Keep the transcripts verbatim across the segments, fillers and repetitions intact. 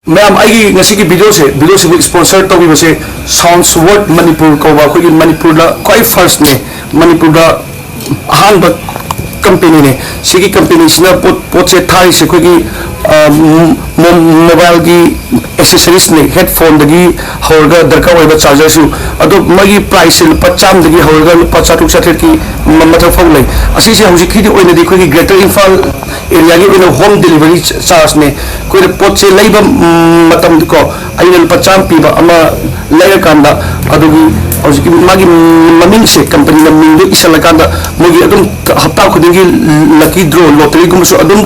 ꯃꯌꯥꯝ, ꯑꯩꯒꯤ ꯉꯁꯤꯒꯤ ꯚꯤꯗꯤꯑꯣꯁꯦ, ꯚꯤꯗꯤꯑꯣꯁꯤꯕꯨ ꯁ꯭ꯄꯣꯟꯁꯔ ꯇꯧꯕꯤꯕꯁꯦ Sounds Worth ꯃꯅꯤꯄꯨꯔ ꯀꯧꯕ ꯑꯩꯈꯣꯏꯒꯤ ꯃꯅꯤꯄꯨꯔꯗ ꯈ꯭ꯋꯥꯏ ꯐꯥꯔꯁꯅꯦ, ꯃꯅꯤꯄꯨꯔꯗ ꯑꯍꯥꯟꯕ ꯀꯝꯄꯦꯅꯤꯅꯦ꯫ ꯁꯤꯒꯤ ꯀꯝꯄꯦꯅꯤꯁꯤꯅ ꯄꯣꯠ, ꯄꯣꯠꯁꯦ ꯊꯥꯔꯤꯁꯦ ꯑꯩꯈꯣꯏꯒꯤ, ꯑ, ꯃꯣ-, ꯃꯣꯕꯥꯏꯜꯒꯤ ꯑꯦꯁꯦꯁꯔꯤꯁꯅꯦ, ꯍꯦꯗꯐꯣꯟꯗꯒꯤ ꯍꯧꯔꯒ ꯗꯔꯀꯥꯔ ꯑꯣꯏꯕ ꯆꯥꯔꯖꯔꯁꯨ꯫ ꯑꯗꯣ ꯃꯥꯒꯤ ꯄ꯭ꯔꯥꯏꯁꯁꯦ ꯂꯨꯄꯥ ꯆꯥꯝꯃꯗꯒꯤ ꯍꯧꯔꯒ ꯂꯨꯄꯥ ꯆꯥꯇ꯭ꯔꯨꯛ ꯆꯥꯇ꯭ꯔꯦꯠꯀꯤ ꯃ-, ꯃꯊꯛ ꯐꯥꯎ ꯂꯩ꯫ ꯑꯁꯤꯁꯦ ꯍꯧꯖꯤꯛꯀꯤꯗꯤ ꯑꯣꯏꯅꯗꯤ ꯑꯩꯈꯣꯏꯒꯤ ꯒ꯭ꯔꯦꯇꯔ ꯏꯝꯐꯥꯜ ꯑꯦꯔꯤꯌꯥꯒꯤ ꯑꯣꯏꯅ ꯍꯣꯝ ꯗꯦꯂꯤꯚꯔꯤ ꯆꯥꯔꯖꯅꯦ꯫ ꯑꯩꯈꯣꯏꯅ ꯄꯣꯠꯁꯦ ꯂꯩꯕ, ꯎꯝ, ꯃꯇꯝꯗꯀꯣ, ꯑꯩꯅ ꯂꯨꯄꯥ ꯆꯥꯝꯃ ꯄꯤꯕ ꯑꯃ ꯂꯩꯔꯀꯥꯟꯗ, ꯑꯗꯨꯒꯤ ꯍꯧꯖꯤꯛꯀꯤ ꯃꯥꯒꯤ ꯃꯃꯤꯡꯁꯦ, ꯀꯝꯄꯅꯤꯅ ꯃꯤꯡꯗꯣ ꯏꯁꯜꯂꯀꯥꯟꯗ, ꯃꯣꯏꯒꯤ ꯑꯗꯨꯝ ꯍꯞꯇꯥ ꯈꯨꯗꯤꯡꯒꯤ ꯂꯛꯀꯤ ꯗ꯭ꯔꯣ ꯂꯣꯇꯔꯤꯒꯨꯝꯕꯁꯨ ꯑꯗꯨꯝ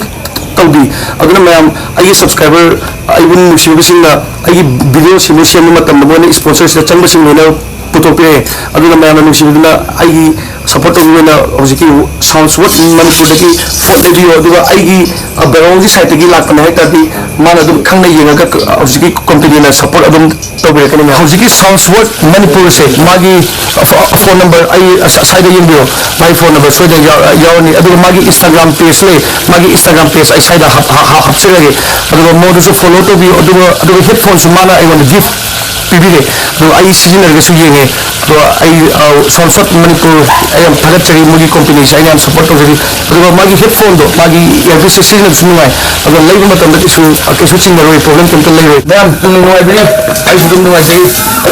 ꯇꯧꯕꯤ꯫ ꯑꯗꯨꯅ ꯃꯌꯥꯝ, ꯑꯩꯒꯤ ꯁꯕꯁꯀ꯭ꯔꯥꯏꯕꯔ, ꯑꯩꯕꯨ ꯅꯨꯡꯁꯤꯕꯁꯤꯡꯅ ꯑꯩꯒꯤ ꯚꯤꯗꯤꯑꯣꯁꯤꯕꯨ ꯁꯦꯝꯕ ꯃꯇꯝꯗ ꯃꯣꯏꯅ ꯁ꯭ꯄꯣꯟꯁꯔꯁꯤꯗ ꯆꯪꯕꯁꯤꯡ ꯂꯣꯏꯅ ꯄꯨꯊꯣꯛꯄꯤꯔꯛꯑꯦ꯫ ꯑꯗꯨꯅ ꯃꯌꯥꯝꯅ ꯅꯨꯡꯁꯤꯕꯤꯗꯨꯅ ꯑꯩꯒꯤ ꯁꯞꯄꯣꯔꯠ ꯇꯧꯕꯤꯕ ꯑꯣꯏꯅ ꯍꯧꯖꯤꯛꯀꯤ Sounds Worth ꯃꯅꯤꯄꯨꯔꯗꯒꯤ ꯄꯣꯠ ꯂꯩꯕꯤꯌꯣ꯫ ꯑꯗꯨꯒ ꯑꯩꯒꯤ, ꯑ, ꯕꯦꯔꯣꯜꯒꯤ ꯁꯥꯏꯠꯇꯒꯤ ꯂꯥꯛꯄꯅꯦ ꯍꯥꯏ ꯇꯥꯔꯗꯤ, ꯃꯥꯅ ꯑꯗꯨꯝ ꯈꯪꯅ ꯌꯦꯡꯉꯒ ꯍꯧꯖꯤꯛꯀꯤ ꯀꯝꯄꯦꯅꯤꯅ ꯁꯞꯄꯣꯔꯠ ꯑꯗꯨꯝ ꯇꯧꯕꯤꯔꯛꯀꯅꯤ꯫ ꯍꯧꯖꯤꯛꯀꯤ Sounds Worth ꯃꯅꯤꯄꯨꯔꯁꯦ, ꯃꯥꯒꯤ ꯐꯣꯟ ꯅꯝꯕꯔ ꯑꯩ ꯑꯁ-, ꯁ꯭ꯋꯥꯏꯗ ꯌꯦꯡꯕꯤꯌꯣ, ꯃꯥꯒꯤ ꯐꯣꯟ ꯅꯝꯕꯔ ꯁꯣꯏꯗꯅ ꯌꯥꯎ-, ꯌꯥꯎꯔꯅꯤ꯫ ꯑꯗꯨꯒ ꯃꯥꯒꯤ Instagram ꯄꯦꯖ ꯂꯩ, ꯃꯥꯒꯤ Instagram ꯄꯦꯖ ꯑꯩ ꯁ꯭ꯋꯥꯏꯗ ꯍꯥꯞ-, ꯍꯥꯞ-, ꯍꯥꯞ-, ꯍꯥꯞꯆꯔꯒꯦ꯫ ꯑꯗꯨꯒ ꯃꯉꯣꯟꯗꯁꯨ ꯐꯣꯂꯣ ꯇꯧꯕꯤꯌꯨ꯫ ꯑꯗꯨꯒ, ꯑꯗꯨꯒ ꯍꯦꯗꯐꯣꯟꯁꯨ ꯃꯥꯅ ꯑꯩꯉꯣꯟꯗ ꯒꯤꯐ ꯄꯤꯕꯤꯔꯦ꯫ ꯑꯗꯣ ꯑꯩ ꯁꯤꯖꯤꯟꯅꯔꯒꯁꯨ ꯌꯦꯡꯉꯦ꯫ ꯑꯗꯣ ꯑꯩ, ꯑ, Sounds Worth ꯃꯅꯤꯄꯨꯔ, ꯑꯩ ꯌꯥꯝ ꯊꯥꯒꯠꯆꯔꯤ, ꯃꯣꯏꯒꯤ ꯀꯝꯄꯦꯅꯤꯁꯦ ꯑꯩꯅ ꯌꯥꯝ ꯁꯞꯄꯣꯔꯠ ꯇꯧꯖꯔꯤ꯫ ꯑꯗꯨꯒ ꯃꯥꯒꯤ ꯍꯦꯗꯐꯣꯟꯗꯣ, ꯃꯥꯒꯤ ꯏꯌꯥꯔꯄꯤꯁꯁꯦ ꯁꯤꯖꯤꯟꯅꯕꯁꯨ ꯅꯨꯡꯉꯥꯏ꯫ ꯑꯗꯣ ꯂꯩꯕ ꯃꯇꯝꯗ ꯀꯩꯁꯨ, ꯀꯩꯁꯨ ꯆꯤꯡꯅꯔꯣꯏ, ꯄ꯭ꯔꯣꯕ꯭ꯂꯦꯝ ꯀꯩꯝꯇ ꯂꯩꯔꯣꯏ꯫ ꯃꯌꯥꯝ ꯅꯨꯡꯉꯥꯏꯕꯤꯔꯤ? ꯑꯩꯁꯨ ꯑꯗꯨꯝ ꯅꯨꯡꯉꯥꯏꯖꯩ꯫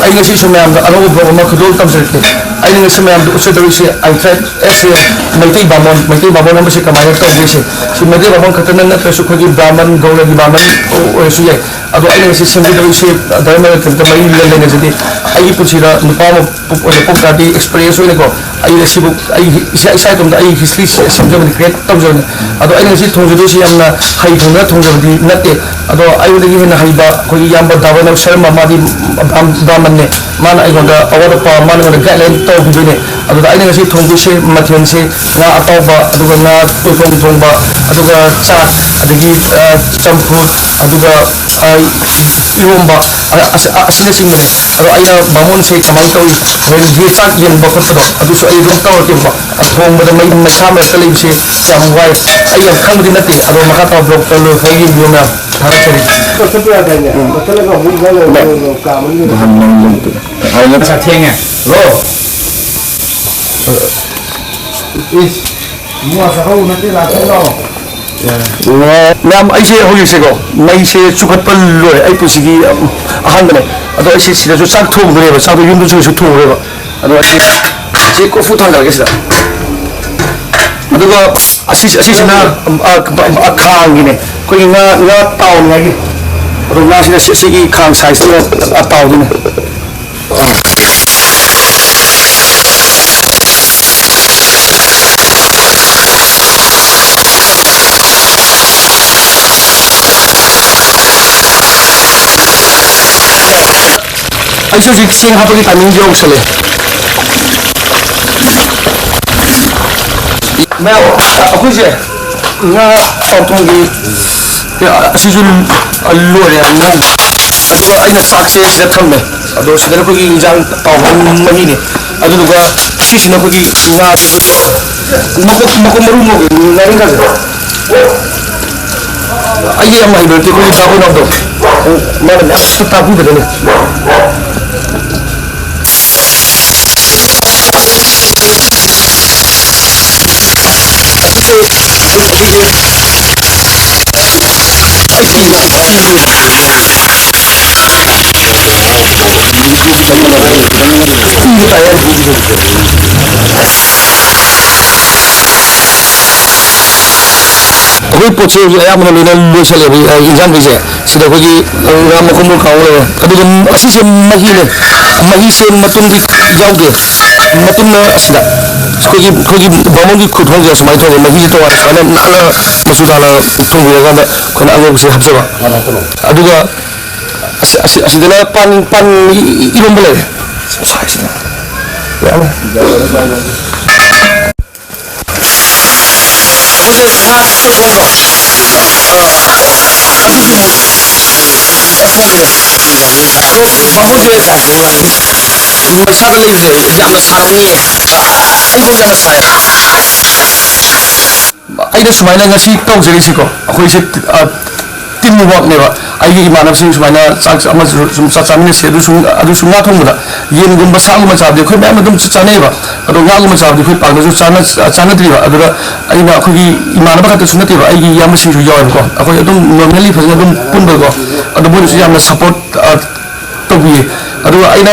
ꯑꯩ ꯉꯁꯤꯁꯨ ꯃꯌꯥꯝꯗ ꯑꯅꯧꯕ ꯕ꯭ꯂꯣꯒ ꯑꯃ ꯈꯨꯗꯣꯜ ꯇꯝꯖꯔꯛꯀꯦ꯫ ꯑꯩꯅ ꯉꯁꯤ ꯃꯌꯥꯝꯗ ꯎꯠꯆꯗꯧꯔꯤꯁꯦ ꯑꯜꯐ꯭ꯔꯦꯗ ꯑꯦꯁ ꯑꯦ ꯃꯩꯇꯩ ꯕꯥꯃꯣꯟ, ꯃꯩꯇꯩ ꯕꯥꯃꯣꯟ ꯑꯃꯁꯦ ꯀꯃꯥꯏꯅ ꯇꯧꯒꯦꯁꯦ꯫ ꯁꯤ ꯃꯩꯇꯩ ꯕꯥꯃꯣꯟ ꯈꯛꯇꯅ ꯅꯠꯇ꯭ꯔꯁꯨ ꯑꯩꯈꯣꯏꯒꯤ ꯕ꯭ꯔꯥꯍꯃꯟ, ꯒꯧꯔꯒꯤ ꯕ꯭ꯔꯥꯍꯃꯟ ꯑꯣꯏꯔꯁꯨ ꯌꯥꯏ꯫ ꯑꯗꯣ ꯑꯩꯅ ꯉꯁꯤ ꯁꯦꯝꯖꯗꯧꯔꯤꯁꯦ ꯙꯔꯃꯒ ꯀꯔꯤꯝꯇ ꯃꯔꯤ ꯂꯩꯅꯖꯗꯦ꯫ ꯑꯩꯒꯤ ꯄꯨꯟꯁꯤꯗ ꯅꯨꯄꯥ ꯑꯃ ꯄꯣꯛ-, ꯑꯣꯏꯅ ꯄꯣꯛ ꯇꯥꯔꯗꯤ ꯑꯦꯛꯁꯄꯤꯔꯤꯌꯦꯟꯁ ꯑꯣꯏꯅꯀꯣ, ꯑꯩ ꯑꯁꯤꯕꯨ ꯑꯩ ꯏꯁꯥ, ꯏꯁꯥ ꯏꯇꯣꯝꯇ ꯑꯩ ꯍꯤꯁꯇ꯭ꯔꯤ ꯁꯦꯝꯖꯕꯅꯤ, ꯀ꯭ꯔꯤꯌꯦꯠ ꯇꯧꯖꯕꯅꯤ꯫ ꯑꯗꯣ ꯑꯩꯅ ꯉꯁꯤ ꯊꯣꯡꯖꯗꯣꯏꯁꯤ ꯌꯥꯝꯅ ꯍꯩ ꯊꯣꯡꯗꯅ ꯊꯣꯡꯖꯕꯗꯤ ꯅꯠꯇꯦ꯫ ꯑꯗꯣ ꯑꯩꯉꯣꯟꯗꯒꯤ ꯍꯦꯟꯅ ꯍꯩꯕ ꯑꯩꯈꯣꯏꯒꯤ ꯏꯌꯥꯝꯕ ꯗꯥꯕꯅꯧ ꯁꯔꯃ, ꯃꯥꯗꯤ ꯕ꯭ꯔꯥꯝ-, ꯕ꯭ꯔꯥꯍꯃꯟꯅꯦ꯫ ꯃꯥꯅ ꯑꯩꯉꯣꯟꯗ ꯑꯋꯥꯠ ꯑꯄꯥ, ꯃꯥꯅ ꯑꯩꯉꯣꯟꯗ ꯒꯥꯏꯗꯂꯥꯏꯟ ꯇꯧꯕꯤꯗꯣꯏꯅꯦ꯫ ꯑꯗꯨꯗ ꯑꯩꯅ ꯉꯁꯤ ꯊꯣꯡꯗꯣꯏꯁꯦ ꯃꯊꯦꯜꯁꯦ ꯉꯥ ꯑꯇꯥꯎꯕ, ꯑꯗꯨꯒ ꯉꯥ ꯇꯣꯏꯊꯣꯡ ꯊꯣꯡꯕ, ꯑꯗꯨꯒ ꯆꯥꯛ, ꯑꯗꯒꯤ, ꯑ, ꯆꯝꯐꯨꯠ, ꯑꯗꯨꯒ, ꯑ, ꯏꯔꯣꯝꯕ, ꯑ, ꯑꯁ-, ꯑ-, ꯑꯁꯤꯅꯆꯤꯡꯕꯅꯦ꯫ ꯑꯗꯣ ꯑꯩꯅ ꯕꯥꯃꯣꯟꯁꯦ ꯀꯃꯥꯏꯅ ꯇꯧꯏ, ꯍꯣꯔꯦꯟꯒꯤ ꯆꯥꯛ ꯌꯦꯟꯕ ꯈꯣꯠꯄꯗꯣ ꯑꯗꯨꯁꯨ ꯑꯩ ꯑꯗꯨꯝ ꯇꯧꯔꯛꯀꯦꯕꯀꯣ꯫ ꯊꯣꯡꯕꯗ ꯃꯩ, ꯃꯩꯁꯥ ꯃꯔꯛꯇ ꯂꯩꯕꯁꯦ ꯌꯥꯝ ꯋꯥꯏ꯫ ꯑꯩ ꯌꯥꯝ ꯈꯪꯕꯗꯤ ꯅꯠꯇꯦ, ꯑꯗꯣ ꯃꯈꯥ ꯇꯥꯕ ꯕ꯭ꯂꯣꯛꯇ ꯂꯣꯏꯐꯥꯎ ꯌꯦꯡꯕꯤꯌꯨ ꯃꯌꯥꯝ꯫ ꯊꯥꯒꯠꯆꯔꯤ꯫ ꯀꯛꯊꯠꯄ ꯌꯥꯗꯥꯏꯅꯦ? ꯎꯝ꯫ ꯀꯛꯊꯠꯂꯒ ꯑꯃꯨꯛ ꯏꯟꯖꯥꯡ ꯂꯧꯔꯒ ꯀꯥ ꯃꯅꯨꯡꯗ ꯅꯍꯥꯟ ꯅꯪ ꯂꯩꯇꯦ꯫ ꯄꯩꯁꯥ ꯊꯦꯡꯉꯦ꯫ ꯍꯜꯂꯣ꯫ ꯏꯁ, ꯏꯕꯨꯡꯉꯣ, ꯆꯥꯛꯀꯧꯕ ꯅꯠꯇꯦ, ꯂꯥꯛꯀꯦ ꯂꯥꯛꯑꯣ꯫ ꯃꯌꯥꯝ, ꯑꯩꯁꯦ ꯍꯧꯖꯤꯛꯁꯦꯀꯣ, ꯃꯩꯁꯦ ꯆꯨꯈꯠꯄ ꯂꯣꯏꯔꯦ꯫ ꯑꯩ ꯄꯨꯟꯁꯤꯒꯤ ꯑꯍꯥꯟꯕꯅꯦ꯫ ꯑꯗꯣ ꯑꯩꯁꯦ ꯁꯤꯗꯁꯨ ꯆꯥꯛ ꯊꯣꯡꯗꯣꯔꯦꯕ, ꯆꯥꯛꯇꯣ ꯌꯨꯝꯗꯁꯨ ꯀꯩꯁꯨ ꯊꯣꯡꯉꯔꯣꯏꯕ꯫ ꯑꯗꯣ ꯑꯩꯁꯦ ꯁꯤ ꯀꯣꯔꯐꯨ ꯊꯥꯡꯒꯠꯂꯒꯦ ꯁꯤꯗ꯫ ꯑꯗꯨꯒ ꯑꯁꯤ-, ꯑꯁꯤꯁꯤꯅ, ꯑ, ꯑ, ꯈꯥꯡꯒꯤꯅꯦ, ꯑꯩꯈꯣꯏꯒꯤ ꯉꯥ, ꯉꯥ ꯇꯥꯎꯅꯤꯡꯉꯥꯏꯒꯤ꯫ ꯑꯗꯣ ꯉꯥꯁꯤꯅ ꯁꯤ-, ꯁꯤꯒꯤ ꯈꯥꯡ ꯁꯥꯏꯖꯇꯨꯗ ꯇꯥꯎꯗꯣꯏꯅꯦ꯫ ꯑꯩꯁꯨ ꯍꯧꯖꯤꯛ ꯆꯦꯡ ꯍꯥꯞꯄꯒꯤ ꯇꯥꯏꯃꯤꯡ ꯌꯧꯁꯜꯂꯦ꯫ ꯃꯌꯥꯝ, ꯑꯩꯈꯣꯏꯁꯦ ꯉꯥ ꯇꯥꯎꯊꯣꯡꯒꯤ, ꯑꯁꯤꯁꯨ ꯂꯣꯏꯔꯦ ꯉꯧꯕ꯫ ꯑꯗꯨꯒ ꯑꯩꯅ ꯆꯥꯛꯁꯦ ꯁꯤꯗ ꯊꯝꯃꯦ꯫ ꯑꯗꯣ ꯁꯤꯗꯅ ꯑꯩꯈꯣꯏꯒꯤ ꯏꯟꯖꯥꯡ ꯇꯥꯎꯕ ꯃꯍꯤꯅꯦ꯫ ꯑꯗꯨꯗꯨꯒ ꯁꯤꯁꯤꯅ ꯑꯩꯈꯣꯏꯒꯤ ꯉꯥ ꯃꯀꯨꯞ, ꯃꯀꯨꯞ ꯃꯔꯨ ꯉꯧꯕ ꯉꯥꯔꯤꯈꯥꯁꯦ꯫ ꯑꯩꯗꯤ ꯌꯥꯝ ꯍꯩꯕ ꯅꯠꯇꯦ, ꯑꯩꯈꯣꯏꯒꯤ ꯗꯥ ꯎꯅꯥꯎꯗꯣ꯫ ꯃꯥꯅ ꯃꯌꯥꯝ ꯇꯥꯛꯄꯤꯕꯗꯅꯦ꯫ ꯑꯩꯈꯣꯏ ꯄꯣꯠꯁꯦ ꯍꯧꯖꯤꯛ ꯑꯌꯥꯝꯕꯅ ꯂꯣꯏꯅ ꯂꯣꯏꯁꯜꯂꯦꯕ, ꯑ, ꯏꯟꯖꯥꯡꯈꯩꯁꯦ꯫ ꯁꯤꯗ ꯑꯩꯈꯣꯏꯒꯤ ꯉꯥ ꯃꯈꯨꯝ ꯃꯈꯨꯝ ꯀꯥꯡꯍꯧ ꯂꯩꯔꯦ꯫ ꯑꯗꯨꯒ ꯑꯁꯤꯁꯦ ꯃꯍꯤꯅꯦ꯫ ꯃꯍꯤꯁꯦ ꯃꯇꯨꯝꯗꯤ ꯌꯥꯎꯗꯦ꯫ ꯃꯇꯨꯝꯅ ꯑꯁꯤꯗ ꯑꯩꯈꯣꯏꯒꯤ, ꯑꯩꯈꯣꯏꯒꯤ ꯕꯥꯃꯣꯟꯒꯤ ꯈꯨꯊꯣꯡꯁꯦ ꯁꯨꯃꯥꯏꯅ ꯊꯣꯡꯉꯦ꯫ ꯃꯍꯤꯁꯦ ꯇꯣꯉꯥꯟꯅ ꯁꯨꯃꯥꯏꯅ ꯅꯥꯟꯅ ꯃꯆꯨ ꯅꯥꯟꯅ ꯊꯣꯡꯕꯤꯔꯀꯥꯟꯗ ꯑꯩꯈꯣꯏꯅ ꯑꯉꯧꯕꯁꯦ ꯍꯥꯞꯆꯕ꯫ ꯑꯗꯨꯒ ꯑꯁꯤ, ꯑꯁꯤ, ꯑꯁꯤꯗꯅ ꯄꯥꯟ, ꯄꯥꯟ ꯏꯔꯣꯝꯕ ꯂꯩꯔꯦ꯫ ꯁꯥꯏꯁꯤꯗ꯫ ꯌꯥꯝ꯫ ꯃꯩꯁꯥꯗ ꯂꯩꯕꯁꯦ ꯌꯥꯝꯅ ꯁꯥꯒꯅꯤꯌꯦ꯫ ꯑꯩꯐꯥꯎ ꯌꯥꯝꯅ ꯁꯥꯏ꯫ ꯑꯩꯅ ꯁꯨꯃꯥꯏꯅ ꯉꯁꯤ ꯇꯧꯖꯔꯤꯁꯤꯀꯣ, ꯑꯩꯈꯣꯏꯁꯦ, ꯑ, ꯇꯤꯝ ꯋꯥꯔꯛꯅꯦꯕ꯫ ꯑꯩꯒꯤ ꯏꯃꯥꯟꯅꯕꯁꯤꯡ ꯁꯨꯃꯥꯏꯅ ꯆꯥꯛ ꯑꯃꯁꯨ ꯁꯨꯝ ꯆꯥꯛ ꯆꯥꯃꯤꯟꯅꯁꯦ꯫ ꯑꯗꯨꯁꯨ, ꯑꯗꯨꯁꯨ ꯉꯥ ꯊꯣꯡꯕꯗ ꯌꯦꯟꯒꯨꯝꯕ, ꯁꯥꯒꯨꯝꯕ ꯆꯥꯕꯗꯤ ꯑꯩꯈꯣꯏ ꯃꯌꯥꯝ ꯑꯗꯨꯝ ꯆꯥꯅꯩꯑꯕ꯫ ꯑꯗꯣ ꯉꯥꯒꯨꯝꯕ ꯆꯥꯕꯗꯤ ꯑꯩꯈꯣꯏ ꯄꯥꯛꯅꯁꯨ ꯆꯥꯅ-, ꯆꯥꯅꯗ꯭ꯔꯤꯕ꯫ ꯑꯗꯨꯗ ꯑꯩꯅ ꯑꯩꯈꯣꯏꯒꯤ ꯏꯃꯥꯟꯅꯕ ꯈꯛꯇꯁꯨ ꯅꯠꯇꯦꯕ, ꯑꯩꯒꯤ ꯏꯌꯥꯝꯕꯁꯤꯡꯁꯨ ꯌꯥꯎꯋꯦꯕꯀꯣ꯫ ꯑꯩꯈꯣꯏ ꯑꯗꯨꯝ normally ꯐꯖꯅ ꯑꯗꯨꯝ ꯄꯨꯟꯕꯀꯣ꯫ ꯑꯗꯣ ꯃꯣꯏꯅꯁꯨ ꯌꯥꯝꯅ support, ꯑ, ꯇꯧꯕꯤꯌꯦ꯫ ꯑꯗꯨꯒ ꯑꯩꯅ,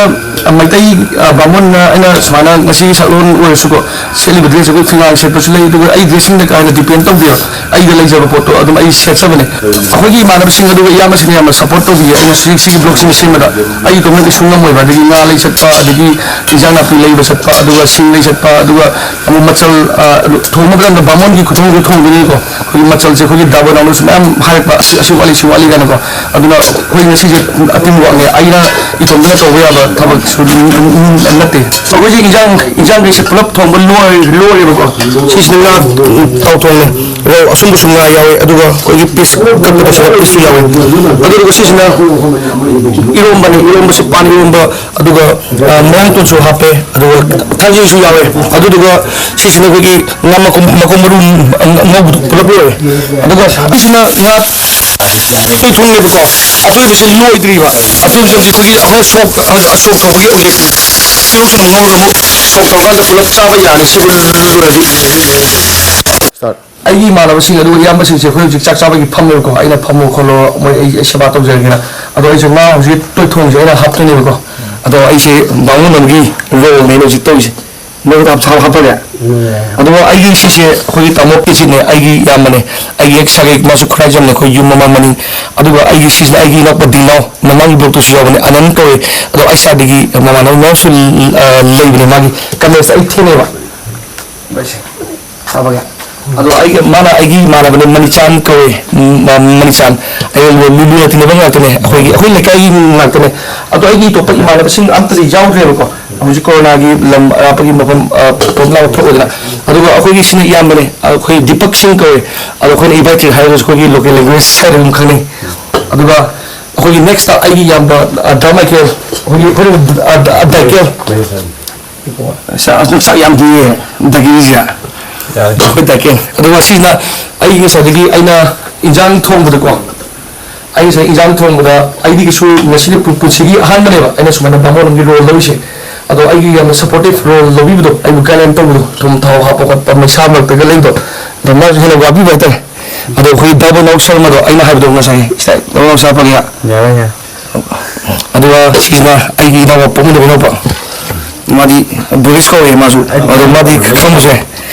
ꯑ, ꯃꯩꯇꯩ, ꯑ, ꯕꯥꯃꯣꯟꯅ ꯑꯩꯅ ꯁꯨꯃꯥꯏꯅ ꯉꯁꯤꯒꯤ ꯁꯛꯂꯣꯟ ꯑꯣꯏꯔꯁꯨꯀꯣ, ꯁꯦꯠꯂꯤꯕ dress ꯑꯩꯈꯣꯏ ꯐꯤꯉꯥꯏ ꯁꯦꯠꯄꯁꯨ ꯂꯩ, ꯑꯗꯨꯒ ꯑꯩ dressingꯗ ꯀꯥ ꯍꯦꯟꯅ depend ꯇꯧꯗꯦꯕ꯫ ꯑꯩꯒ ꯂꯩꯖꯕ ꯄꯣꯠꯇꯣ ꯑꯗꯨꯝ ꯑꯩ ꯁꯦꯠꯆꯕꯅꯦ꯫ ꯑꯩꯈꯣꯏꯒꯤ ꯏꯃꯥꯟꯅꯕꯁꯤꯡ ꯑꯗꯨꯒ ꯏꯌꯥꯝꯕꯁꯤꯡꯅ ꯌꯥꯝꯅ support ꯇꯧꯕꯤꯌꯦ꯫ ꯑꯩꯅ ꯁꯤ, ꯁꯤꯒꯤ vlogꯁꯤꯃ ꯁꯦꯝꯕꯗ ꯑꯩ ꯏꯇꯣꯝꯇ ꯀꯩꯁꯨ ꯉꯝꯃꯣꯏꯕ꯫ ꯑꯗꯒꯤ ꯉꯥ ꯂꯩ ꯆꯠꯄ, ꯑꯗꯒꯤ ꯏꯟꯖꯥꯡ ꯅꯥꯄꯤ ꯂꯩꯕ ꯆꯠꯄ, ꯑꯗꯨꯒ ꯁꯤꯡ ꯂꯩ ꯆꯠꯄ, ꯑꯗꯨꯒ ꯑꯃꯨꯛ ꯃꯆꯜ, ꯑ, ꯊꯣꯡꯕ ꯃꯇꯝꯗ ꯕꯥꯃꯣꯟꯒꯤ ꯈꯨꯊꯣꯡꯗꯣ ꯊꯣꯡꯗꯣꯏꯅꯤꯀꯣ꯫ ꯑꯩꯈꯣꯏꯒꯤ ꯃꯆꯜꯁꯦ ꯑꯩꯈꯣꯏꯒꯤ ꯗꯥꯕꯣꯟ ꯅꯥꯎꯅꯁꯨ ꯃꯌꯥꯝ ꯍꯥꯏꯔꯛꯄ, "ꯑꯁꯤ, ꯑꯁꯤ ꯋꯥꯠꯂꯤ, ꯁꯤ ꯋꯥꯠꯂꯤ" ꯀꯥꯏꯅꯀꯣ꯫ ꯑꯗꯨꯅ ꯑꯩꯈꯣꯏ ꯉꯁꯤꯁꯦ ꯑꯇꯤꯝ ꯋꯥꯛꯅꯦ꯫ ꯑꯩꯅ ꯏꯇꯣꯝꯇꯅ ꯇꯧꯕ ꯌꯥꯕ ꯊꯕꯛꯁꯨ ꯅꯠꯇꯦ꯫ ꯑꯩꯈꯣꯏꯁꯦ ꯏꯟꯖꯥꯡ, ꯏꯟꯖꯥꯡꯈꯩꯁꯦ ꯄꯨꯂꯞ ꯊꯣꯡꯕ ꯂꯣꯏ-, ꯂꯣꯏꯔꯦꯕꯀꯣ꯫ ꯁꯤꯁꯤꯅ ꯉꯥ, ꯎꯝ, ꯇꯥꯎ ꯊꯣꯡꯅꯦ꯫ ꯔꯧ ꯑꯁꯨꯡꯕꯁꯨ ꯉꯥ ꯌꯥꯎꯋꯦ, ꯑꯗꯨꯒ ꯑꯩꯈꯣꯏꯒꯤ piece ꯀꯛꯄꯗꯁꯨ pieceꯁꯨ ꯌꯥꯎꯋꯦ꯫ ꯑꯗꯨꯗꯨꯒ ꯁꯤꯁꯤꯅ ꯏꯔꯣꯝꯕꯅꯦ, ꯏꯔꯣꯝꯕꯁꯦ ꯄꯥꯟ ꯏꯔꯣꯝꯕ, ꯑꯗꯨꯒ, ꯑ, ꯃꯌꯥꯡꯇꯣꯟꯁꯨ ꯍꯥꯞꯄꯦ, ꯑꯗꯨꯒ ꯊꯥꯡꯖꯤꯡꯁꯨ ꯌꯥꯎꯋꯦ꯫ ꯑꯗꯨꯗꯨꯒ ꯁꯤꯁꯤꯅ ꯑꯩꯈꯣꯏꯒꯤ ꯉꯥ ꯃꯀꯨꯝ, ꯃꯀꯨꯝ ꯃꯔꯨ ꯑꯉꯧꯕꯗꯣ ꯄꯨꯂꯞ ꯂꯣꯏꯔꯦ꯫ ꯑꯗꯨꯒ ꯁꯤꯁꯤꯅ ꯉꯥ ꯑꯇꯣꯏ ꯊꯣꯡꯅꯦꯕꯀꯣ꯫ ꯑꯇꯣꯏꯕꯁꯤ ꯂꯣꯏꯗ꯭ꯔꯤꯕ꯫ ꯑꯇꯣꯏꯕꯁꯤ ꯍꯧꯖꯤꯛ ꯑꯩꯈꯣꯏꯒꯤ ꯁꯣꯛ, ꯁꯣꯛ ꯇꯧꯕꯒꯤ ꯍꯧꯖꯤꯛ ꯏꯔꯣꯟꯕꯗ ꯉꯧꯔꯒ ꯁꯣꯛ ꯇꯧꯔꯀꯥꯟꯗ ꯄꯨꯂꯞ ꯆꯥꯕ ꯌꯥꯔꯦ꯫ ꯁꯤ ꯂꯣꯏꯔꯗꯤ꯫ ꯑꯩꯒꯤ ꯏꯃꯥꯟꯅꯕꯁꯤꯡ ꯑꯗꯨꯒ ꯏꯌꯥꯝꯕꯁꯤꯡꯁꯦ ꯑꯩꯈꯣꯏ ꯍꯧꯖꯤꯛ ꯆꯥꯛ ꯆꯥꯕꯒꯤ ꯐꯝꯃꯦꯕꯀꯣ꯫ ꯑꯩꯅ "ꯐꯝꯃꯣ ꯈꯣꯠꯂꯣ, ꯃꯣꯏ ꯑꯩ, ꯑꯩ ꯁꯦꯕꯥ ꯇꯧꯖꯔꯒꯦꯅ"꯫ ꯑꯗꯣ ꯑꯩꯁꯦ ꯉꯥ ꯍꯧꯖꯤꯛ ꯇꯣꯏꯊꯣꯡꯁꯦ ꯑꯩꯅ ꯍꯥꯞꯇꯣꯏꯅꯦꯕꯀꯣ꯫ ꯑꯗꯣ ꯑꯩꯁꯦ ꯕꯥꯃꯣꯟ ꯑꯃꯒꯤ ꯔꯣꯜꯅꯦ ꯑꯩꯅ ꯍꯧꯖꯤꯛ ꯇꯧꯔꯤꯁꯦ꯫ ꯃꯣꯏ ꯍꯥꯞ-, ꯍꯥꯞ-, ꯍꯥꯞꯄꯒꯦ꯫ ꯑꯗꯨꯒ ꯑꯩꯒꯤ ꯁꯤꯁꯦ ꯑꯩꯈꯣꯏꯒꯤ ꯇꯥꯃꯣ ꯀꯦꯖꯤꯠꯅꯦ, ꯑꯩꯒꯤ ꯏꯌꯥꯝꯕꯅꯦ, ꯑꯩꯒꯤ ꯍꯦꯛ ꯁꯥꯒꯩ, ꯃꯥꯁꯨ ꯈꯨꯔꯥꯏꯖꯝꯅꯦ, ꯑꯩꯈꯣꯏ ꯌꯨꯝ ꯃꯃꯥꯡ ꯃꯅꯤꯡ꯫ ꯑꯗꯨꯒ ꯑꯩꯒꯤ ꯁꯤꯁꯤꯅ ꯑꯩꯒꯤ ꯏꯅꯥꯎꯄꯥ ꯗꯤꯅꯥꯎ, ꯃꯃꯥꯡꯒꯤ vlogꯇꯁꯨ ꯌꯥꯎꯕꯅꯦ, ꯑꯅꯟ ꯀꯧꯋꯦ꯫ ꯑꯗꯣ ꯑꯩ ꯁꯥꯏꯗꯒꯤ ꯃꯃꯥꯟꯅꯕ ꯃꯌꯥꯝꯁꯨ, ꯑ, ꯂꯩꯕꯅꯦ ꯃꯥꯒꯤ꯫ ꯀꯃꯦꯁꯇ ꯑꯩ ꯊꯦꯡꯅꯩꯕ꯫ ꯁꯥꯕꯒꯤ꯫ ꯑꯗꯣ ꯑꯩꯒ, ꯃꯥꯅ ꯑꯩꯒꯤ ꯏꯃꯥꯟꯅꯕꯅꯦ, ꯃꯅꯤꯆꯥꯟ ꯀꯧꯋꯦ꯫ ꯎꯝ, ꯃꯥ ꯃꯅꯤꯆꯥꯟ꯫ ꯑꯩꯒ ꯂꯨ-, ꯂꯨ-, ꯂꯨꯅ ꯇꯤꯟꯅꯕ ꯉꯥꯛꯇꯅꯦ꯫ ꯑꯩꯈꯣꯏꯒꯤ, ꯑꯩꯈꯣꯏ ꯂꯩꯀꯥꯏꯒꯤ ꯃꯤ ꯉꯥꯛꯇꯅꯦ꯫ ꯑꯗꯣ ꯑꯩꯒꯤ ꯑꯇꯣꯞꯄ ꯏꯃꯥꯟꯅꯕꯁꯤꯡ ꯑꯝꯇꯗꯤ ꯌꯥꯎꯗ꯭ꯔꯦꯕꯀꯣ꯫ ꯍꯧꯖꯤꯛ ꯀꯣꯔꯣꯅꯥꯒꯤ ꯂꯝ ꯑꯔꯥꯞꯄꯒꯤ ꯃꯐꯝ, ꯑ, ꯄꯣꯠ ꯂꯥꯡꯕ ꯊꯣꯛꯑꯣꯏꯗꯅ꯫ ꯑꯗꯨꯒ ꯑꯩꯈꯣꯏꯒꯤ ꯁꯤꯅ ꯏꯌꯥꯝꯕꯅꯦ, ꯑꯩꯈꯣꯏ ꯗꯤꯄꯛ ꯁꯤꯡ ꯀꯧꯋꯦ꯫ ꯑꯗꯣ ꯑꯩꯈꯣꯏꯅ ꯏꯕꯥꯏ ꯇ꯭ꯔꯤꯛ ꯍꯥꯏꯔꯒꯁꯨ ꯑꯩꯈꯣꯏꯒꯤ ꯂꯣꯀꯦꯜ ꯂꯦꯡꯒ꯭ꯋꯦꯖ ꯍꯥꯏꯔꯒ ꯑꯗꯨꯝ ꯈꯪꯅꯩ꯫ ꯑꯗꯨꯒ ꯑꯩꯈꯣꯏꯒꯤ ꯅꯦꯛꯁꯇ ꯑꯩꯒꯤ ꯏꯌꯥꯝꯕ, ꯑ, ꯗꯥ ꯃꯥꯏꯀꯦꯜ, ꯑꯩꯈꯣꯏꯒꯤ, ꯑꯩꯈꯣꯏꯅ, ꯑ, ꯗ-, ꯑ, ꯗꯥꯏꯀꯦꯜ꯫ ꯁꯥ-, ꯑꯗꯨꯝ ꯁꯛ ꯌꯥꯝ ꯊꯤꯌꯦ, ꯗꯥꯏꯀꯦꯜꯁꯦ꯫ ꯌꯥꯔꯦ꯫ ꯑꯩꯈꯣꯏ ꯗꯥꯏꯀꯦꯜ꯫ ꯑꯗꯨꯒ ꯁꯤꯁꯤꯅ ꯑꯩꯒꯤ ꯉꯁꯥꯏꯗꯒꯤ ꯑꯩꯅ ꯏꯟꯖꯥꯡ ꯊꯣꯡꯕꯗꯀꯣ, ꯑꯩ ꯉꯁꯥꯏ ꯏꯟꯖꯥꯡ ꯊꯣꯡꯕꯗ ꯑꯩꯗꯤ ꯀꯩꯁꯨ ꯉꯁꯤꯒꯤ ꯄꯨ-, ꯄꯨꯟꯁꯤꯒꯤ ꯑꯍꯥꯟꯕꯅꯦꯕ ꯑꯩꯅ ꯁꯨꯃꯥꯏꯅ ꯕꯥꯃꯣꯟ ꯑꯃꯒꯤ ꯔꯣꯜ ꯂꯧꯔꯤꯁꯦ꯫ ꯑꯗꯣ ꯑꯩꯒꯤ ꯌꯥꯝꯅ ꯁꯄꯣꯔꯇꯤꯞ ꯔꯣꯜ ꯂꯧꯕꯤꯕꯗꯣ, ꯑꯩꯕꯨ ꯒꯥꯏꯗꯂꯥꯏꯟ ꯇꯧꯕꯗꯣ, ꯊꯨꯝ ꯊꯥꯎ ꯍꯥꯞꯄ ꯈꯣꯠꯄ, ꯃꯩꯁꯥ ꯃꯔꯛꯇꯒ ꯂꯩꯕꯗꯣ, ꯑꯗꯣ ꯃꯥꯁꯨ ꯍꯦꯟꯅ ꯋꯥꯕꯤꯕ ꯍꯥꯏꯇꯥꯔꯦ꯫ ꯑꯗꯣ ꯑꯩꯈꯣꯏ ꯗꯥ ꯕꯣꯅꯥꯎ ꯁꯔꯃꯗꯣ ꯑꯩꯅ ꯍꯥꯏꯕꯗꯣ ꯉꯁꯥꯏ, ꯁꯤꯗ ꯗꯥ ꯕꯣꯅꯥꯎ ꯁꯔ ꯍꯥꯞꯄꯒꯦ꯫ ꯌꯥꯔꯦ, ꯌꯥꯔꯦ꯫ ꯑꯗꯨꯒ ꯁꯤꯁꯤꯅ ꯑꯩꯒꯤ ꯏꯅꯥꯎꯄꯥ, ꯄꯣꯛꯃꯤꯟꯅꯕ ꯏꯅꯥꯎꯄꯥ, ꯃꯥꯗꯤ ꯕ꯭ꯔꯤꯇꯤꯁ ꯀꯧꯋꯦ ꯃꯥꯁꯨ, ꯑꯗꯣ ꯃꯥꯗꯤ ꯈꯪꯕꯁꯦ꯫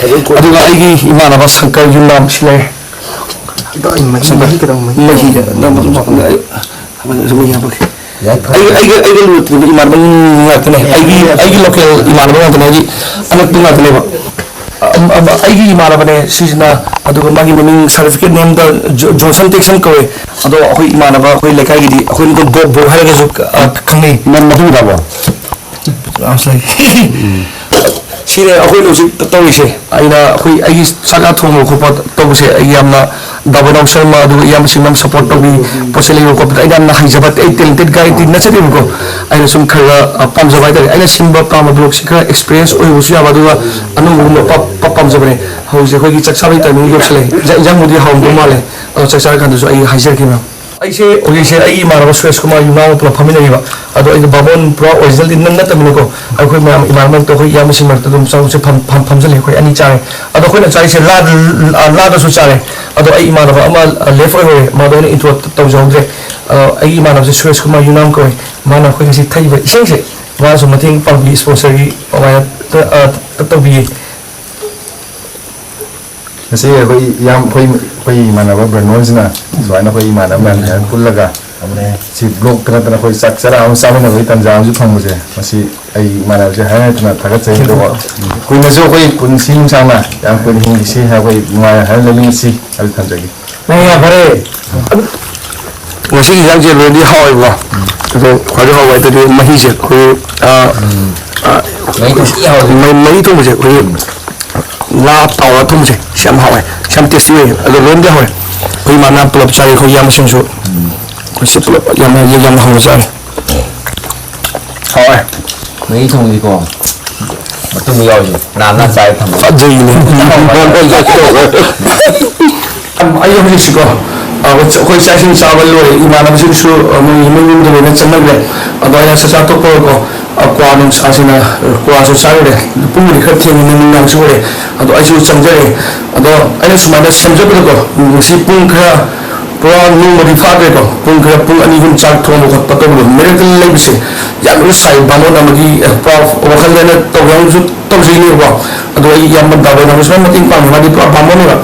ꯑꯗꯨꯒ ꯑꯩꯒꯤ ꯏꯃꯥꯟꯅꯕ ꯁꯪꯀꯔ ꯌꯨꯝꯅꯥꯝ ꯁꯤ ꯂꯩꯔꯦ꯫ ꯑꯗꯣ ꯑꯩ ꯃꯍꯤ, ꯁꯪꯀꯔ, ꯃꯍꯤ ꯀꯩꯗꯧꯕ? ꯃꯍꯤ꯫ ꯃꯍꯤꯗ ꯅꯝꯕ ꯑꯗꯨꯝ ꯍꯥꯞꯄꯅꯦ꯫ ꯑꯩ ꯍꯥꯏꯕꯗꯤ ꯑꯁꯨꯝ ꯃꯍꯤ ꯍꯥꯞꯄꯛꯀꯦ꯫ ꯌꯥꯏ, ꯐꯔꯦ꯫ ꯑꯩꯒ, ꯑꯩꯒ, ꯑꯩꯒ ꯂꯨꯅ ꯇꯤꯟꯅꯕ ꯏꯃꯥꯟꯅꯕ ꯉꯥꯛꯇꯅꯦ꯫ ꯑꯩꯒꯤ, ꯑꯩꯒꯤ ꯂꯣꯀꯦꯜ ꯏꯃꯥꯟꯅꯕ ꯉꯥꯛꯇꯅꯦ, ꯍꯥꯏꯗꯤ ꯑꯅꯛꯄ ꯉꯥꯛꯇꯅꯦꯕ꯫ ꯑꯝ, ꯑꯝ, ꯑꯩꯒꯤ ꯏꯃꯥꯟꯅꯕꯅꯦ ꯁꯤꯁꯤꯅ, ꯑꯗꯨꯒ ꯃꯥꯒꯤ ꯃꯃꯤꯡ ꯁꯥꯔꯇꯤꯐꯤꯀꯦꯠ ꯅꯦꯝꯗ ꯖꯣ-, ꯖꯣꯟꯁꯟ ꯇꯦꯛꯁꯟ ꯀꯧꯋꯦ꯫ ꯑꯗꯣ ꯑꯩꯈꯣꯏ ꯏꯃꯥꯟꯅꯕ, ꯑꯩꯈꯣꯏ ꯂꯩꯀꯥꯏꯒꯤꯗꯤ ꯑꯩꯈꯣꯏꯅ ꯑꯗꯨꯝ ꯕꯣꯛ ꯕꯣꯛ ꯍꯥꯏꯔꯒꯁꯨ, ꯑ, ꯈꯪꯅꯩ꯫ ꯅꯪ ꯃꯇꯨꯡ ꯇꯥꯕ꯭ꯔꯣ? ꯁꯤꯅꯦ ꯑꯩꯈꯣꯏꯅ ꯍꯧꯖꯤꯛ ꯇꯧꯔꯤꯁꯦ꯫ ꯑꯩꯅ ꯑꯩꯈꯣꯏ, ꯑꯩꯒꯤ ꯆꯥꯛ ꯆꯥ ꯊꯣꯡꯕ ꯈꯣꯠꯄ ꯇꯧꯕꯁꯦ ꯑꯩ ꯌꯥꯝꯅ ꯗꯥ ꯕꯣꯅꯥꯎ ꯁꯔꯃ ꯑꯗꯨꯒ ꯏꯌꯥꯝꯕꯁꯤꯡꯅ ꯌꯥꯝ ꯁꯄꯣꯔꯠ ꯇꯧꯕꯤ꯫ ꯄꯣꯠ ꯆꯩ ꯂꯩꯕ ꯈꯣꯠꯄꯗ ꯑꯩꯅ ꯌꯥꯝꯅ ꯍꯩꯖꯕ, ꯑꯩ ꯇꯦꯂꯦꯟꯇꯦꯠ ꯒꯥꯏꯗꯤ ꯅꯠꯆꯗꯦꯕꯀꯣ꯫ ꯑꯩꯅ ꯁꯨꯝ ꯈꯔ ꯈꯔ, ꯑ, ꯄꯥꯝꯖꯕ ꯍꯥꯏꯇꯥꯔꯦ꯫ ꯑꯩꯅ ꯁꯤꯟꯕ ꯄꯥꯝꯕ ꯕ꯭ꯂꯣꯛꯁꯤ ꯈꯔ ꯑꯦꯛꯁꯄꯤꯔꯤꯌꯦꯟꯁ ꯑꯣꯏꯕꯁꯨ ꯌꯥꯕ, ꯑꯗꯨꯒ ꯑꯅꯧꯕꯒꯨꯝꯕ ꯄ-, ꯄ-, ꯄꯥꯝꯖꯕꯅꯦ꯫ ꯍꯧꯖꯤꯛ ꯑꯩꯈꯣꯏꯒꯤ ꯆꯥꯛ ꯆꯥꯕꯒꯤ ꯇꯥꯏꯃꯤꯡ ꯌꯧꯁꯜꯂꯛꯑꯦ꯫ ꯏꯟꯖꯥꯡ, ꯏꯟꯖꯥꯡꯕꯨꯗꯤ ꯍꯥꯎꯔꯝꯗꯧ ꯃꯥꯜꯂꯦ, ꯑꯗꯣ ꯆꯥꯛ ꯆꯥꯔꯀꯥꯟꯗꯁꯨ ꯑꯩ ꯍꯥꯏꯖꯔꯛꯀꯦ, ꯃꯦꯝ꯫ ꯑꯩꯁꯦ ꯍꯧꯖꯤꯛꯁꯦ ꯑꯩꯒꯤ ꯏꯃꯥꯟꯅꯕ ꯁꯨꯔꯦꯁ ꯀꯨꯃꯥꯔ ꯌꯨꯝꯅꯥꯝꯒ ꯄꯨꯂꯞ ꯐꯝꯃꯤꯟꯅꯔꯤꯕ꯫ ꯑꯗꯣ ꯑꯩꯅ ꯕꯥꯃꯣꯟ ꯄꯨꯔꯥ ꯑꯣꯔꯤꯖꯤꯅꯦꯜꯗꯤ ꯅꯠ-, ꯅꯠꯇꯕꯅꯤꯅꯀꯣ, ꯑꯩꯈꯣꯏ ꯃꯌꯥꯝ ꯏꯃꯥꯟꯅꯕ ꯃꯔꯛꯇ ꯑꯩꯈꯣꯏ ꯏꯌꯥꯝꯕꯁꯤꯡ ꯃꯔꯛꯇ ꯑꯗꯨꯝ ꯆꯪꯁꯦ ꯐꯝ-, ꯐꯝ-, ꯐꯝꯖꯜꯂꯦ ꯑꯩꯈꯣꯏ ꯑꯅꯤ ꯆꯥꯔꯦ꯫ ꯑꯗꯣ ꯑꯩꯈꯣꯏꯅ ꯆꯥꯔꯤꯁꯦ ꯂꯥ-, ꯂꯥ-, ꯂꯥꯗꯁꯨ ꯆꯥꯔꯦ꯫ ꯑꯗꯣ ꯑꯩ ꯏꯃꯥꯟꯅꯕ ꯑꯃ ꯂꯦꯐ ꯑꯣꯏꯍꯧꯔꯦ, ꯃꯥꯗꯣ ꯑꯩꯅ ꯏꯟꯇ꯭ꯔꯣ ꯇꯧꯖꯍꯧꯗ꯭ꯔꯦ꯫ ꯑꯗꯣ ꯑꯩꯒꯤ ꯏꯃꯥꯟꯅꯕꯁꯦ ꯁꯨꯔꯦꯁ ꯀꯨꯃꯥꯔ ꯌꯨꯝꯅꯥꯝ ꯀꯧꯋꯦ꯫ ꯃꯥꯅ ꯑꯩꯈꯣꯏ ꯉꯁꯤ ꯊꯛꯏꯕ ꯏꯁꯤꯡꯁꯦ, ꯃꯥꯅꯁꯨ ꯃꯇꯦꯡ ꯄꯥꯡꯕꯤ, ꯏꯁꯄꯣꯟꯁꯔꯒꯤ ꯑꯗꯨꯃꯥꯏꯅ ꯇ-, ꯑ, ꯇ-, ꯇꯧꯕꯤꯌꯦ꯫ ꯉꯁꯤ ꯑꯩꯈꯣꯏ ꯏꯌꯥꯝ-, ꯑꯩꯈꯣꯏ, ꯑꯩꯈꯣꯏ ꯏꯃꯥꯟꯅꯕ ꯕ꯭ꯔꯅꯣꯟꯁꯤꯅ ꯁꯨꯃꯥꯏꯅ ꯑꯩꯈꯣꯏ ꯏꯃꯥꯟꯅꯕ ꯃꯌꯥꯝ ꯁꯨꯃꯥꯏꯅ ꯄꯨꯜꯂꯒ ꯁꯤ ꯕ꯭ꯂꯣꯛꯇ ꯅꯠꯇꯅ ꯑꯩꯈꯣꯏ ꯆꯥꯛ ꯆꯔꯥ ꯑꯃ ꯆꯥꯃꯤꯟꯅꯕꯒꯤ ꯇꯟꯖꯥ ꯑꯃꯁꯨ ꯐꯪꯕꯁꯦ, ꯃꯁꯤ ꯑꯩ ꯏꯃꯥꯟꯅꯕꯁꯦ ꯍꯥꯏꯅ ꯍꯦꯟꯅ ꯊꯥꯒꯠꯆꯔꯤ꯫ ꯑꯗꯨꯒ ꯀꯨꯏꯅꯁꯨ ꯑꯩꯈꯣꯏ ꯄꯨꯟꯁꯤ ꯅꯨꯡꯁꯥꯡꯅ ꯌꯥꯝ ꯀꯨꯏꯅ ꯍꯤꯡꯈꯤꯁꯤ ꯍꯥꯏꯅ ꯑꯩꯈꯣꯏ ꯅꯨꯡꯉꯥꯏꯅ ꯍꯥꯏꯅ ꯂꯩꯃꯤꯟꯅꯁꯤ ꯍꯥꯏꯕ ꯊꯝꯖꯒꯦ꯫ ꯅꯪ ꯌꯥꯝ ꯐꯔꯦ꯫ ꯉꯁꯤꯒꯤ ꯏꯟꯖꯥꯡꯁꯦ ꯂꯣꯏꯅꯗꯤ ꯍꯥꯎꯋꯦꯕꯀꯣ, ꯑꯗꯣ ꯈ꯭ꯋꯥꯏꯗꯩ ꯍꯥꯎꯕ ꯍꯥꯏꯇꯥꯔꯗꯤ ꯃꯍꯤꯁꯦ꯫ ꯑꯩꯈꯣꯏ, ꯑ, ꯃꯍꯤ ꯊꯣꯡꯕ ꯊꯤ ꯍꯥꯎꯋꯦ꯫ ꯃꯩ-, ꯃꯍꯤ ꯊꯣꯡꯕꯁꯦ ꯑꯩꯈꯣꯏꯒꯤ ꯉꯥ ꯇꯥꯎꯔ ꯊꯣꯡꯕꯁꯦ ꯁꯤ ꯌꯥꯝ ꯍꯥꯎꯋꯦ, ꯁꯤ ꯌꯥꯝ ꯇꯦꯁꯇꯤ ꯑꯣꯏꯌꯦ꯫ ꯑꯗꯣ ꯂꯣꯏꯅꯗꯤ ꯍꯥꯎꯋꯦ꯫ ꯑꯩꯈꯣꯏ ꯏꯃꯥꯅ ꯄꯨꯂꯞ ꯆꯥꯔꯤ, ꯑꯩꯈꯣꯏ ꯏꯌꯥꯝꯕꯁꯤꯡꯁꯨ꯫ ꯑꯩꯈꯣꯏꯁꯦ ꯄꯨꯂꯞ ꯌꯥꯝꯅ, ꯌꯥꯝꯅ ꯍꯥꯎꯅ ꯆꯥꯔꯦ꯫ ꯍꯥꯎꯋꯦ꯫ ꯃꯍꯤ ꯊꯣꯡꯕꯗꯤꯀꯣ ꯃꯇꯨꯝ ꯌꯥꯎꯔꯤꯁꯦ ꯅꯥꯟ ꯅꯥꯟ ꯆꯥꯏ ꯊꯝꯕ꯫ ꯐꯖꯩꯅꯦ꯫ ꯑꯩ ꯍꯧꯖꯤꯛꯁꯤꯀꯣ, ꯑ, ꯑꯩꯈꯣꯏ ꯆꯥꯛ ꯏꯁꯤꯡ ꯆꯥꯕ ꯂꯣꯏꯔꯦ, ꯏꯃꯥꯟꯅꯕꯁꯤꯡꯁꯨ, ꯑ, ꯃꯣꯏ ꯏꯃꯨꯡ ꯌꯨꯝꯗ ꯂꯣꯏꯅ ꯆꯪꯅꯈ꯭ꯔꯦ꯫ ꯑꯗꯣ ꯑꯩꯅ ꯆꯥꯛꯆꯥ ꯇꯣꯛꯄꯒꯀꯣ, ꯑ, ꯀ꯭ꯋꯥ ꯅꯨꯡꯁꯥꯁꯤꯅ, ꯑ, ꯀ꯭ꯋꯥꯁꯨ ꯆꯥꯔꯨꯔꯦ꯫ ꯄꯨꯡꯕꯨꯗꯤ ꯈꯔ ꯊꯦꯡꯉꯦ, ꯅꯨꯃꯤꯗꯥꯡꯁꯨ ꯑꯣꯏꯔꯦ꯫ ꯑꯗꯣ ꯑꯩꯁꯨ ꯆꯪꯖꯔꯦ꯫ ꯑꯗꯣ ꯑꯩꯅ ꯁꯨꯃꯥꯏꯅ ꯁꯦꯝꯖꯕꯗꯀꯣ, ꯉꯁꯤ ꯄꯨꯡ ꯈꯔ, ꯄꯨꯔꯥ ꯅꯣꯡꯃꯗꯤ ꯐꯥꯗ꯭ꯔꯦꯀꯣ, ꯄꯨꯡ ꯈꯔ, ꯄꯨꯡ ꯑꯅꯤ ꯑꯍꯨꯝ ꯆꯥꯛ ꯊꯣꯡꯕ ꯈꯣꯠꯄ ꯇꯧꯕꯗꯣ꯫ ꯃꯤꯔꯦꯀꯜ ꯂꯩꯕꯁꯦ ꯌꯥꯝꯅ ꯁꯥꯏ꯫ ꯕꯥꯃꯣꯟ ꯑꯃꯒꯤ, ꯑ, ꯄꯨꯔꯥ ꯋꯥꯈꯜꯗꯅ ꯇꯧꯒꯦ ꯍꯥꯏꯅꯁꯨ ꯇꯧꯖꯩꯅꯦꯕꯀꯣ꯫ ꯑꯗꯣ ꯑꯩ ꯏꯌꯥꯝꯕ ꯗꯥꯕꯣꯏꯅ ꯁꯨꯃꯥꯏꯅ ꯃꯇꯦꯡ ꯄꯥꯡꯉꯦ, ꯃꯥꯗꯤ ꯄꯨꯔꯥ ꯕꯥꯃꯣꯟꯅꯦꯕ꯫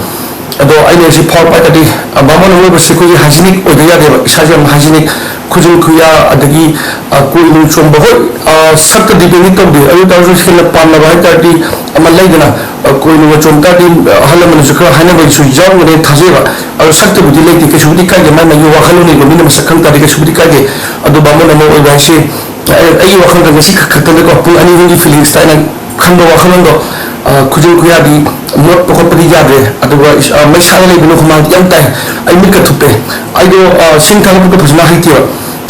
ꯑꯗꯣ ꯑꯩꯅ ꯁꯤ ꯐꯥꯎꯔꯛꯄ ꯍꯥꯏ ꯇꯥꯔꯗꯤ, ꯑ, ꯕꯥꯃꯣꯟ ꯑꯃ ꯑꯣꯏꯕꯁꯦ ꯑꯩꯈꯣꯏꯒꯤ ꯍꯥꯏꯖꯤꯅꯤꯛ ꯑꯣꯏꯗ ꯌꯥꯗꯦꯕ, ꯏꯁꯥꯁꯦ ꯌꯥꯝ ꯍꯥꯏꯖꯤꯅꯤꯛ, ꯈꯨꯖꯤꯟ ꯈꯨꯌꯥ, ꯑꯗꯒꯤ, ꯑ, ꯀꯣꯏ ꯅꯨꯡ ꯆꯣꯝꯕ, ꯍꯣꯏ, ꯑ, ꯁꯛꯇ ꯗꯤꯄꯦꯟꯗꯤ ꯇꯧꯗꯦ, ꯑꯗꯨ ꯑꯣꯏ ꯇꯥꯔꯁꯨ ꯍꯦꯟꯅ ꯄꯥꯝꯅꯕ ꯍꯥꯏ ꯇꯥꯔꯗꯤ ꯑꯃ ꯂꯩꯗꯅ, ꯑ, ꯀꯣꯏ ꯅꯨꯡ ꯆꯣꯝ ꯇꯥꯔꯗꯤ, ꯑ, ꯑꯍꯜ ꯂꯃꯟꯅꯁꯨ ꯈꯔ ꯍꯥꯏꯅꯕꯁꯨ ꯌꯥꯎꯔꯝꯒꯅꯤ ꯊꯥꯖꯩꯕ꯫ ꯑꯗꯣ ꯁꯛꯇꯕꯨꯗꯤ ꯂꯩꯇꯦ, ꯀꯩꯁꯨꯕꯨꯗꯤ ꯀꯥꯏꯗꯦ, ꯃꯥꯏ ꯃꯥꯏꯒꯤ ꯋꯥꯈꯜꯂꯣꯟꯅꯤꯀꯣ, ꯃꯤꯅ ꯃꯁꯛ ꯈꯪ ꯇꯥꯔꯗꯤ ꯀꯩꯁꯨꯕꯨꯗꯤ ꯀꯥꯏꯗꯦ꯫ ꯑꯗꯣ ꯕꯥꯃꯣꯟ ꯑꯃ ꯑꯣꯏꯕ ꯍꯥꯏꯁꯦ, ꯑꯩ, ꯑꯩꯒꯤ ꯋꯥꯈꯜꯗ ꯉꯁꯤ ꯈꯛ ꯈꯛꯇꯗꯀꯣ, ꯄꯨꯡ ꯑꯅꯤ ꯑꯍꯨꯝꯒꯤ ꯐꯤꯂꯤꯡꯁꯇ ꯑꯩꯅ ꯈꯟꯕ ꯋꯥꯈꯜꯂꯣꯟꯗꯣ, ꯑ, ꯈꯨꯖꯤꯟ ꯈꯨꯌꯥꯗꯤ ꯃꯣꯠꯄ ꯈꯣꯠꯄꯗꯤ ꯌꯥꯗ꯭ꯔꯦ, ꯑꯗꯨꯒ ꯏꯁ-, ꯑ, ꯃꯩꯁꯥꯗ ꯂꯩꯕꯅ ꯍꯨꯃꯥꯡꯗꯤ ꯌꯥꯝ ꯇꯥꯏ, ꯑꯩ ꯃꯤꯠꯀ ꯊꯨꯞꯄꯦ꯫ ꯑꯩꯗꯣ, ꯑ, ꯁꯤꯡ ꯊꯥꯒꯠꯄꯗꯣ ꯐꯖꯅ ꯍꯩꯇꯦꯕ,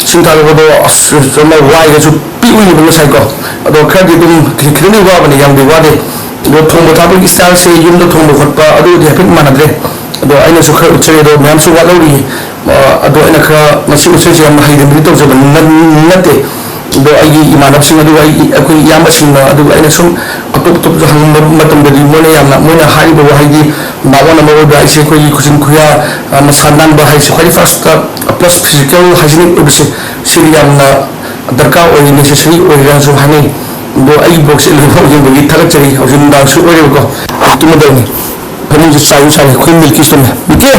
ꯁꯤꯡ ꯊꯥꯒꯠꯄꯗꯣ ꯑꯁ ꯆꯨꯝꯅ ꯋꯥꯏꯒꯁꯨ ꯄꯤꯛꯎꯏꯅꯦꯕ ꯉꯁꯥꯏꯀꯣ꯫ ꯑꯗꯣ ꯈꯔꯗꯤ ꯑꯗꯨꯝ ꯈꯤ-, ꯈꯤꯇꯪꯗꯤ ꯋꯥꯕꯅꯦ, ꯌꯥꯝꯗꯤ ꯋꯥꯗꯦ꯫ ꯑꯗꯣ ꯊꯣꯡꯕ ꯊꯥꯛꯄꯒꯤ ꯏꯁꯇꯥꯏꯜꯁꯦ ꯌꯨꯝꯗ ꯊꯣꯡꯕ ꯈꯣꯠꯄ ꯑꯗꯨꯒꯗꯤ ꯍꯥꯏꯐꯦꯠ ꯃꯥꯟꯅꯗ꯭ꯔꯦ꯫ ꯑꯗꯣ ꯑꯩꯅꯁꯨ ꯈꯔ ꯎꯠꯆꯔꯦ, ꯑꯗꯣ ꯃꯌꯥꯝꯁꯨ ꯋꯥꯠꯍꯧꯔꯤ꯫ ꯑ, ꯑꯗꯣ ꯑꯩꯅ ꯈꯔ ꯃꯁꯤ ꯎꯠꯆꯔꯤꯁꯦ ꯌꯥꯝ ꯍꯩꯗꯕꯗꯤ ꯇꯧꯖꯕ ꯅꯠ-, ꯅꯠꯇꯦ꯫ ꯑꯗꯣ ꯑꯩꯒꯤ ꯏꯃꯥꯟꯅꯕꯁꯤꯡ, ꯑꯗꯨꯒ ꯑꯩꯒꯤ, ꯑꯩꯈꯣꯏ ꯏꯌꯥꯝꯕꯁꯤꯡꯅ, ꯑꯗꯨꯒ ꯑꯩꯅ ꯁꯨꯝ ꯑꯇꯣꯞ ꯑꯇꯣꯞꯄꯁꯨ ꯍꯪꯕ ꯃꯇꯝꯗꯗꯤ ꯃꯣꯏꯅ ꯌꯥꯝꯅ, ꯃꯣꯏꯅ ꯍꯥꯏꯔꯤꯕ ꯋꯥꯍꯩꯗꯤ ꯃꯥꯑꯣꯟ ꯑꯃ ꯑꯣꯏꯕ ꯍꯥꯏꯁꯦ ꯑꯩꯈꯣꯏꯒꯤ ꯈꯨꯖꯤꯟ ꯈꯨꯌꯥ, ꯑ, ꯃꯁꯥ ꯅꯥꯟꯕ ꯍꯥꯏꯁꯦ ꯈ꯭ꯋꯥꯏꯗꯒꯤ ꯐꯥꯔꯁꯇ, ꯄ꯭ꯂꯁ ꯐꯤꯖꯤꯀꯦꯜ ꯍꯥꯏꯖꯤꯅꯤꯛ ꯑꯣꯏꯕꯁꯦ ꯁꯤꯗꯤ ꯌꯥꯝꯅ ꯗꯔꯀꯥꯔ ꯑꯣꯏ, ꯅꯦꯁꯦꯁꯔꯤ ꯑꯣꯏꯔꯦꯅꯁꯨ ꯍꯥꯏꯅꯩ꯫ ꯑꯗꯣ ꯑꯩꯒꯤ ꯕ꯭ꯂꯣꯛꯁꯦ ꯂꯣꯏꯐꯥꯎ ꯌꯦꯡꯕꯒꯤ ꯊꯥꯒꯠꯆꯔꯤ꯫ ꯍꯧꯖꯤꯛ ꯅꯨꯡꯗꯥꯡꯁꯨ ꯑꯣꯏꯔꯦꯕꯀꯣ, ꯇꯨꯝꯃꯗꯕꯅꯤ꯫ ꯐꯃꯨꯡꯁꯦ ꯆꯥꯏꯁꯨ ꯆꯥꯏꯔꯦ꯫ ꯑꯩꯈꯣꯏ ꯃꯤꯜꯀꯤ ꯇꯨꯝꯃꯦ꯫ ꯃꯤꯜꯀꯤ!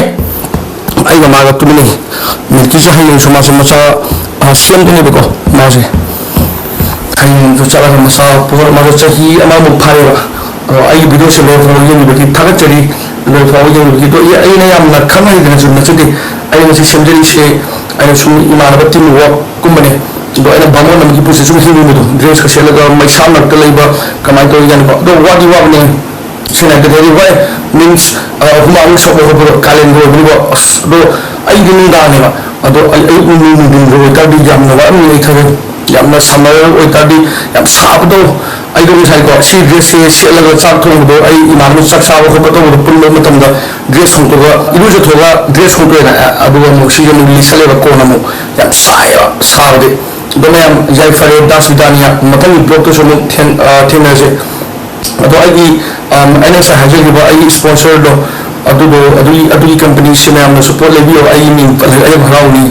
ꯑꯩꯒ ꯃꯥꯒ ꯇꯨꯝꯃꯤꯟꯅꯩ꯫ ꯃꯤꯜꯀꯤꯁꯦ ꯍꯌꯦꯡꯁꯨ ꯃꯥꯁꯦ ꯃꯆꯥ, ꯑ, ꯁꯦꯝꯗꯣꯏꯅꯦꯕꯀꯣ, ꯃꯥꯁꯦ꯫ ꯍꯌꯦꯡꯁꯨ ꯆꯠꯂꯒ ꯃꯆꯥ ꯄꯣꯛꯑ-, ꯃꯥꯁꯨ ꯆꯍꯤ ꯑꯃꯃꯨꯛ ꯐꯥꯔꯦꯕ꯫ ꯑꯗꯣ ꯑꯩꯒꯤ ꯚꯤꯗꯤꯑꯣꯁꯦ ꯂꯣꯏꯐꯥꯎ ꯌꯦꯡꯕꯤꯕꯒꯤ ꯊꯥꯒꯠꯆꯔꯤ꯫ ꯂꯣꯏꯐꯥꯎ ꯌꯦꯡꯕꯤꯕꯒꯤ꯫ ꯑꯗꯣ ꯑꯩ-, ꯑꯩꯅ ꯌꯥꯝꯅ ꯈꯪ ꯍꯩꯗꯅꯁꯨ ꯅꯠꯆꯗꯦ꯫ ꯑꯩꯅ ꯉꯁꯤ ꯁꯦꯝꯖꯔꯤꯁꯦ, ꯑꯩꯅ ꯁꯨꯝ ꯏꯃꯥꯟꯅꯕ ꯇꯤꯝ ꯋꯥꯔꯛꯀꯨꯝꯕꯅꯦ꯫ ꯑꯗꯣ ꯑꯩꯅ ꯕꯥꯃꯣꯟ ꯑꯃꯒꯤ ꯄꯨꯟꯁꯤ ꯁꯨꯝ ꯍꯤꯡꯅꯤꯡꯕꯗꯣ, ꯗ꯭ꯔꯦꯁꯀ ꯁꯦꯠꯂꯒ ꯃꯩꯁꯥ ꯃꯔꯛꯇ ꯂꯩꯕ, ꯀꯃꯥꯏꯅ ꯇꯧꯔꯤꯖꯥꯠꯅꯣꯀꯣ? ꯑꯗꯣ ꯋꯥꯗꯤ ꯋꯥꯕꯅꯦ, ꯁꯦꯡꯅ ꯍꯥꯏꯔꯒꯗꯤ ꯋꯥꯏ꯫ ꯃꯤꯟꯁ, ꯍꯨꯃꯥꯡ ꯁꯧꯕ ꯈꯣꯠꯄꯗꯣ, ꯀꯥꯂꯦꯟꯒ ꯑꯣꯏꯕꯅꯤꯀꯣ꯫ ꯑꯁ, ꯑꯗꯣ ꯑꯩꯗꯤ ꯅꯨꯡꯗꯥꯡꯅꯦꯕ꯫ ꯑꯗꯣ ꯑꯩ ꯑꯌꯨꯛ ꯅꯨꯡꯊꯤꯟ ꯅꯨꯡꯊꯤꯟꯒ ꯑꯣꯏꯇꯥꯔꯗꯤ ꯌꯥꯝꯅ ꯋꯥꯔꯝꯅꯤ ꯑꯩ ꯈꯪꯉꯦ꯫ ꯌꯥꯝꯅ ꯁꯝꯃꯔ ꯑꯣꯏꯇꯥꯔꯗꯤ, ꯌꯥꯝ ꯁꯥꯕꯗꯣ꯫ ꯑꯩꯗꯣ ꯉꯁꯥꯏꯀꯣ ꯁꯤ ꯗ꯭ꯔꯦꯁꯁꯦ ꯁꯦꯠꯂꯒ ꯆꯥꯛ ꯊꯣꯡꯕꯗꯣ, ꯑꯩ ꯏꯃꯥꯟꯅꯕ ꯆꯥꯛ ꯆꯥꯕ ꯈꯣꯠꯄ ꯇꯧꯕꯗꯣ ꯄꯨꯟꯕ ꯃꯇꯝꯗ ꯗ꯭ꯔꯦꯁ ꯍꯣꯡꯗꯣꯛꯑꯒ, ꯏꯔꯨꯖꯊꯣꯛꯑꯒ ꯗ꯭ꯔꯦꯁ ꯍꯣꯡꯗꯣꯛꯑꯦꯅ, ꯑ-, ꯑꯗꯨꯒ ꯑꯃꯨꯛ ꯁꯤꯒꯤ ꯑꯃꯨꯛ ꯂꯤꯠꯁꯜꯂꯦꯕ꯫ ꯀꯣꯟꯅ ꯑꯃꯨꯛ ꯌꯥꯝ ꯁꯥꯏꯌꯦꯕ ꯁꯥꯕꯗꯤ꯫ ꯑꯗꯣ ꯃꯌꯥꯝ ꯌꯥꯏꯐꯔꯦ, ꯗꯥꯁ ꯕꯤꯗꯥꯅꯤꯌꯥ꯫ ꯃꯊꯪꯒꯤ ꯕ꯭ꯂꯣꯛꯇꯁꯨ ꯑꯃꯨꯛ ꯊꯦꯡ-, ꯑ, ꯊꯦꯡꯅꯔꯁꯦ꯫ ꯑꯗꯣ ꯑꯩꯒꯤ, ꯑꯝ, ꯑꯩꯅ ꯉꯁꯥꯏ ꯍꯥꯏꯖꯈꯤꯕ ꯑꯩꯒꯤ ꯏꯁꯄꯣꯟꯁꯔꯗꯣ, ꯑꯗꯨꯗꯣ, ꯑꯗꯨꯒꯤ, ꯑꯗꯨꯒꯤ ꯀꯝꯄꯅꯤꯁꯦ ꯃꯌꯥꯝꯅꯁꯨ ꯄꯣꯠ ꯂꯩꯕꯤꯌꯣ, ꯑꯩꯒꯤ ꯃꯤꯡ ꯄꯜꯂꯒ ꯑꯩ ꯌꯥꯝ ꯍꯔꯥꯎꯅꯤ꯫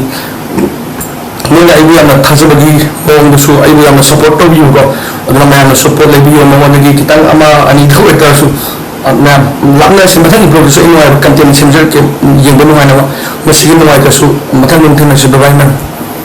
ꯃꯣꯏꯅ ꯑꯩꯕꯨ ꯌꯥꯝꯅ ꯊꯥꯖꯕꯒꯤ ꯃꯑꯣꯡꯗꯁꯨ ꯑꯩꯕꯨ ꯌꯥꯝꯅ ꯁꯞꯄꯣꯔꯠ ꯇꯧꯕꯤꯌꯨꯀꯣ꯫ ꯑꯗꯨꯅ ꯃꯌꯥꯝꯅꯁꯨ ꯄꯣꯠ ꯂꯩꯕꯤꯌꯣ, ꯃꯉꯣꯟꯗꯒꯤ ꯈꯤꯇꯪ ꯑꯃ ꯑꯅꯤꯗ ꯑꯣꯏꯇꯥꯔꯁꯨ꯫ ꯑ, ꯃꯌꯥꯝ ꯂꯥꯛꯅꯔꯁꯤ꯫ ꯃꯊꯪꯒꯤ ꯕ꯭ꯂꯣꯛꯇꯁꯨ ꯑꯩ ꯅꯨꯡꯉꯥꯏꯕ ꯀꯟꯇꯦꯟ ꯁꯦꯝꯖꯔꯛꯀꯦ, ꯌꯦꯡꯕ ꯅꯨꯡꯉꯥꯏꯅꯕ꯫ ꯉꯁꯤꯒꯤ ꯅꯨꯡꯉꯥꯏꯇ꯭ꯔꯁꯨ ꯃꯊꯪ ꯑꯗꯨꯝ ꯊꯦꯡꯅꯁꯤ꯫ ꯕꯥꯏ ꯕꯥꯏ, ꯃꯌꯥꯝ꯫